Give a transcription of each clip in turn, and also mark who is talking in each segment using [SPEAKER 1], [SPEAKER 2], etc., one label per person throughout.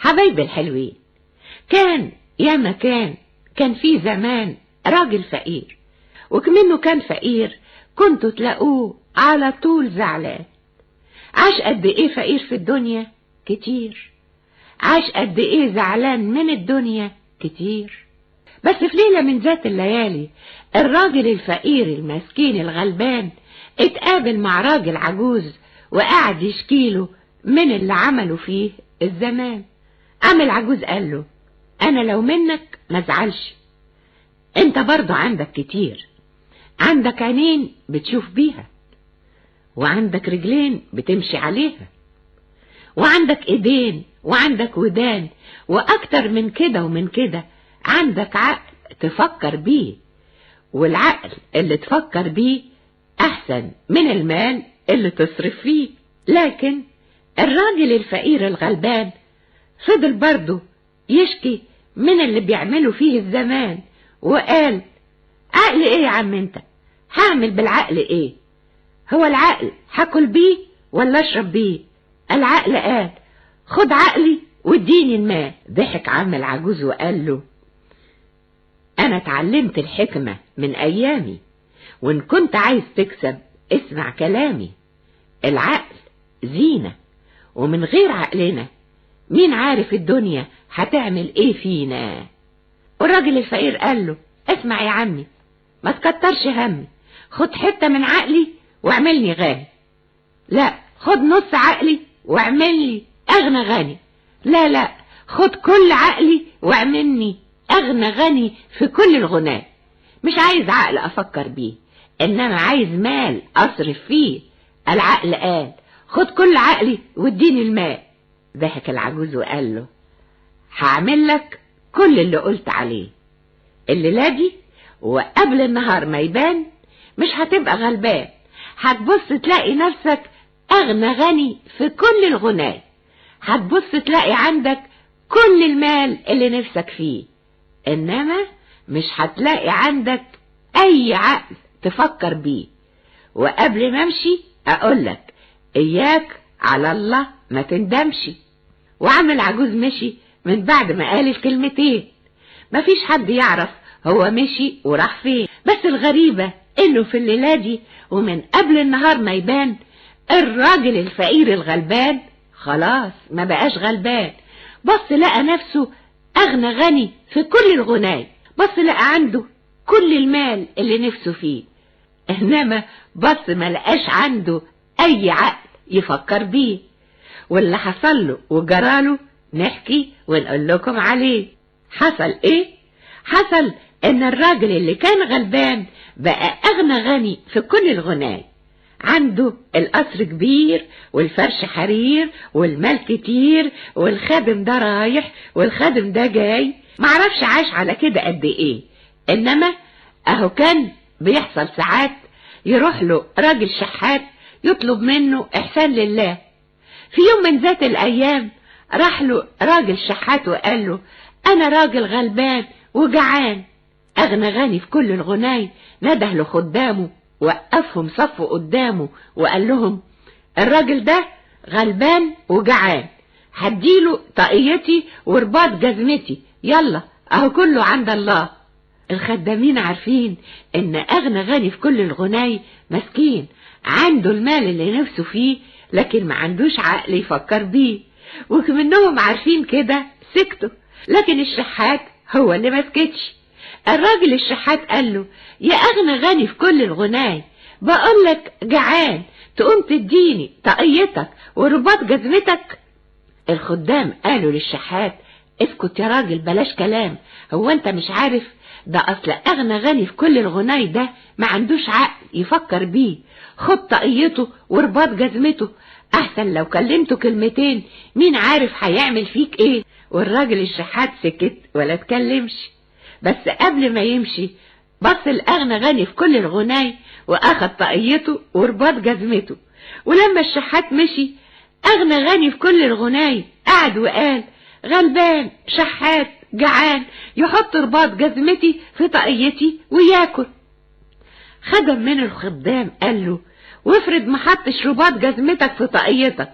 [SPEAKER 1] حبايبي الحلوين، كان ياما كان في زمان راجل فقير، وكمنه كان فقير كنتوا تلاقوه على طول زعلان. عاش قد ايه فقير في الدنيا؟ كتير. عاش قد ايه زعلان من الدنيا؟ كتير. بس في ليلة من ذات الليالي الراجل الفقير المسكين الغلبان اتقابل مع راجل عجوز وقعد يشكيله من اللي عمله فيه الزمان. قام العجوز قال له: انا لو منك ما ازعلش، انت برضو عندك كتير، عندك عينين بتشوف بيها، وعندك رجلين بتمشي عليها، وعندك ايدين، وعندك ودان، واكتر من كده ومن كده عندك عقل تفكر بيه، والعقل اللي تفكر بيه احسن من المال اللي تصرف فيه. لكن الراجل الفقير الغلبان فضل برضه يشكي من اللي بيعملوا فيه الزمان، وقال: عقل ايه يا عم انت؟ هعمل بالعقل ايه؟ هو العقل هاكل بيه ولا اشرب بيه؟ العقل قال: خد عقلي واديني المال. ضحك عم العجوز وقال له: انا اتعلمت الحكمة من ايامي، وان كنت عايز تكسب اسمع كلامي. العقل زينة، ومن غير عقلنا مين عارف الدنيا هتعمل ايه فينا. والراجل الفقير قال له: اسمع يا عمي، ما تكترش همي، خد حتة من عقلي واعملني غني. لا، خد نص عقلي واعملني اغنى غني. لا لا، خد كل عقلي واعملني اغنى غني في كل الغناء. مش عايز عقل افكر بيه، انما عايز مال اصرف فيه. العقل قال: خد كل عقلي واديني المال. ضحك العجوز وقال له: هعمل لك كل اللي قلت عليه الليلة دي، وقبل النهار ما يبان مش هتبقى غلبان، هتبص تلاقي نفسك اغنى غني في كل الغناء، هتبص تلاقي عندك كل المال اللي نفسك فيه، انما مش هتلاقي عندك اي عقل تفكر بيه. وقبل ما امشي اقولك: اياك على الله ما تندمش. وعم العجوز مشي من بعد ما قال الكلمتين، مفيش حد يعرف هو مشي وراح فين. بس الغريبة انه في الليلة دي ومن قبل النهار ما يبان الراجل الفقير الغلبان خلاص ما بقاش غلبان، بص لقى نفسه اغنى غني في كل الغناي، بص لقى عنده كل المال اللي نفسه فيه، انما بص ما لقاش عنده اي عقل يفكر بيه. واللي حصل له وجراله نحكي ونقول لكم عليه. حصل ايه؟ حصل ان الراجل اللي كان غلبان بقى اغنى غني في كل الغناي، عنده القصر كبير والفرش حرير والمال كتير، والخادم ده رايح والخادم ده جاي، معرفش عاش على كده قد ايه. انما اهو كان بيحصل ساعات يروح له راجل شحات يطلب منه احسان لله. في يوم من ذات الايام راح له راجل شحات وقال له: انا راجل غلبان وجعان. اغنى غني في كل الغناي نده لخدامه وقفهم صفوا قدامه وقال لهم: الراجل ده غلبان وجعان، هديله طاقيتي ورباط جزمتي، يلا اهو كله عند الله. الخدامين عارفين ان اغنى غني في كل الغناي مسكين، عنده المال اللي نفسه فيه لكن ما عندوش عقل يفكر بيه، وكمنهم عارفين كده سكتوا. لكن الشحات هو اللي ما سكتش. الراجل الشحات قال له: يا اغنى غني في كل الغناي، بقولك جعان، تقوم تديني طاقيتك ورباط جزمتك؟ الخدام قالوا للشحات: اسكت يا راجل، بلاش كلام، هو انت مش عارف ده اصل اغنى غني في كل الغناي ده ما عندوش عقل يفكر بيه، خد طاقيته ورباط جزمته، احسن لو كلمته كلمتين مين عارف هيعمل فيك ايه. والراجل الشحات سكت ولا اتكلمش. بس قبل ما يمشي بص الأغنى غني في كل الغناي واخد طاقيته ورباط جزمته. ولما الشحات مشي أغنى غني في كل الغناي قعد وقال: غلبان شحات جعان يحط رباط جزمتي في طاقيتي وياكل. خدم من الخدام قال له: وافرض ما حطش رباط جزمتك في طاقيتك،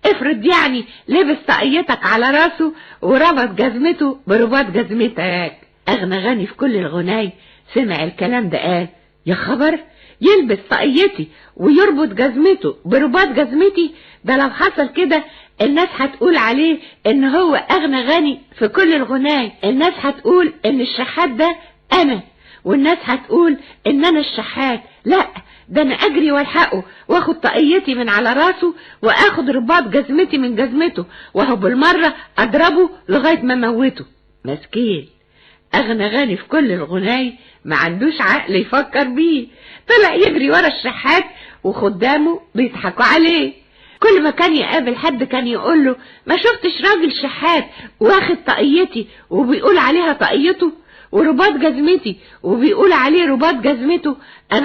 [SPEAKER 1] افرض يعني لبس طاقيتك على راسه وربط جزمته برباط جزمتك. اغنى غني في كل الغناي سمع الكلام ده قال يا خبر، يلبس طاقيتي ويربط جزمته برباط جزمتي؟ ده لو حصل كده الناس هتقول عليه ان هو اغنى غني في كل الغناي، الناس هتقول ان الشحات ده انا، والناس هتقول ان انا الشحات. لا، ده انا اجري والحقه واخد طاقيتي من على راسه واخد رباط جزمتي من جزمته، وهو بالمرة اضربه لغاية ما موته. مسكين اغنى غني في كل الغناي ما عندوش عقل يفكر بيه، طلع يجري ورا الشحات وخدامه بيضحكوا عليه. كل ما كان يقابل حد كان يقول له ما شفتش راجل شحات واخد طاقيتي وبيقول عليها طاقيته، ورباط جزمتي وبيقول عليه رباط جزمته؟ انا